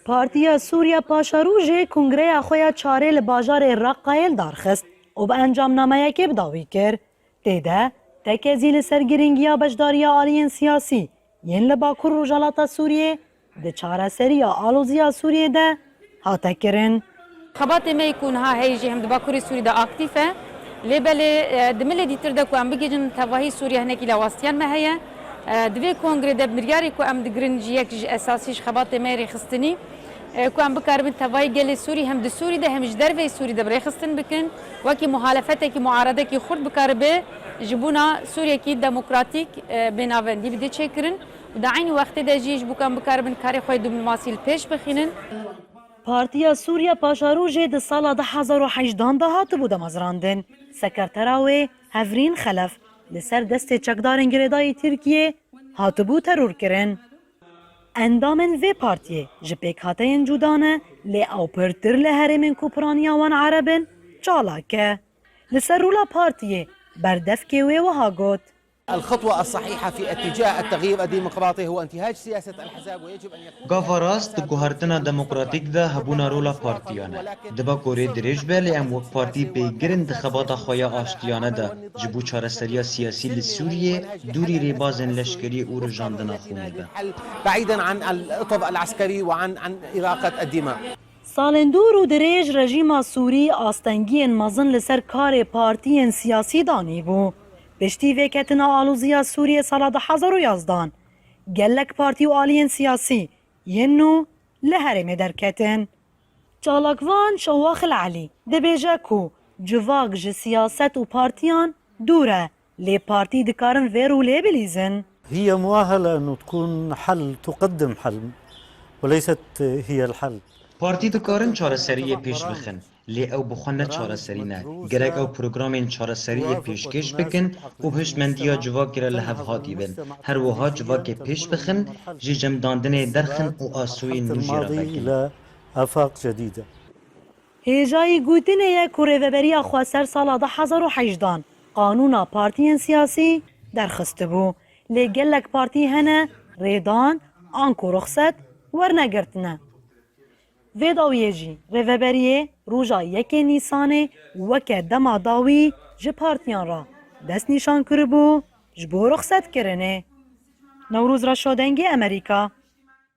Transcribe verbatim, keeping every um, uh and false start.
Partiya Sûriya Paşarojê kongreya xwe ya çarê li bajarê Reqqayê li dar xist û bi encamnameyekê bi dawî kir. Tê de tekezî li ser girîngiya beşdariya aliyên siyasî yên li Bakur Rojhilata Sûriyê di çareseriya aloziya Sûriyê de hate kirin. Xebatê me yê ku niha heyî jî hem di Bakurê Sûrî de aktîf e. Lê belê, e, di milê dîtir de ku em bigihîjin tevahî Sûriye hinekî lawastiyan me heye. E, di vê kongrê de biryarê ku em digirin ji yek ji esasî ji xebatê me yê rêxistinî, e, ku em bikaribin tevahî gelê Sûrî hem di Sûrî de hem ji derveyî Sûrî de bi rêxistin bikin. Wekî muhalefetekî, muaredekî xurt bikaribe ji bona Sûriyekî demokratîk, e, bênavendî bide çêkirin. Û di eynî wextê de jî ji bo ku em bikaribin karê xwe yê diplomasî li pêş bixînin. Partiya Sûriya Paşarojê di sala du hezar û hejdan de hatibû damezrandin. Sekretera wê Hevrîn Xelef li ser destê çekdarên girêdayî Tirkiyê hatibû terorkirin. Endamên vê partiyê ji pêkhateyên cuda ne, lê ew pirtir li herêmên ku piraniya wan ereb in, çalak e. Li ser rola partiyê berdevkê wê wiha got. الخطوة الصحيحة في اتجاه التغيير الديمقراطي هو انتهاج سياسة الأحزاب، ويجب أن يكون Gava rast di guhertina demokratîk de hebûna rola partiyan e. Dibe ku rê dirêj be, lê em wek partî pêgir in di xebata xwe ya aştiyane de ji bo çareseriya siyasî li Sûriyê, dûrî rêbazên leşkerî û rijandina xûnê be. بعيدا عن القطب العسكري وعن عن إراقة الدماء. Salên dûr û dirêj rejîma Sûrî astengiyên mezin li ser karê partiyên siyasî danîbû. Piştî vêketina aloziya Sûriyê sala du hezar û yazdan, gelek partî û aliyên siyasî yên nû li herêmê derketin. Çalakvan Şewaxil Elî dibêje ku civak ji siyaset û partiyan dûr e, lê partî dikarin vê rolê bilîzin. هي مؤهلة أنه تكون حل، تقدم حل، وليست هي الحل. Partî dikarin çareseriyê pêş bixin, lê ew bi xwe ne çareserî ne. Gerek ew programên çareseriyê pêşkêş bikin û bi hişmendiya civakê re li hev hatî bin. Her wiha civakê pêş bixin, ji cemdandinê derxin û asûyên nû jê re vekin. إلى آفاق جديدة. Hêjayî gotinê ye ku Rêveberiya Xweser sala du hezar û hejdan qanûna partiyên siyasî derxistibû. Lê gelek partî hene rêdan anku ruxset wernegirtine. Vê dawiyê jî Rêveberiyê roja yekê Nîsanê weke dema dawî ji partiyan re destnîşan kiribû ji bo ruxsetkirinê. Newroz Reşo, Dengê Amerîka,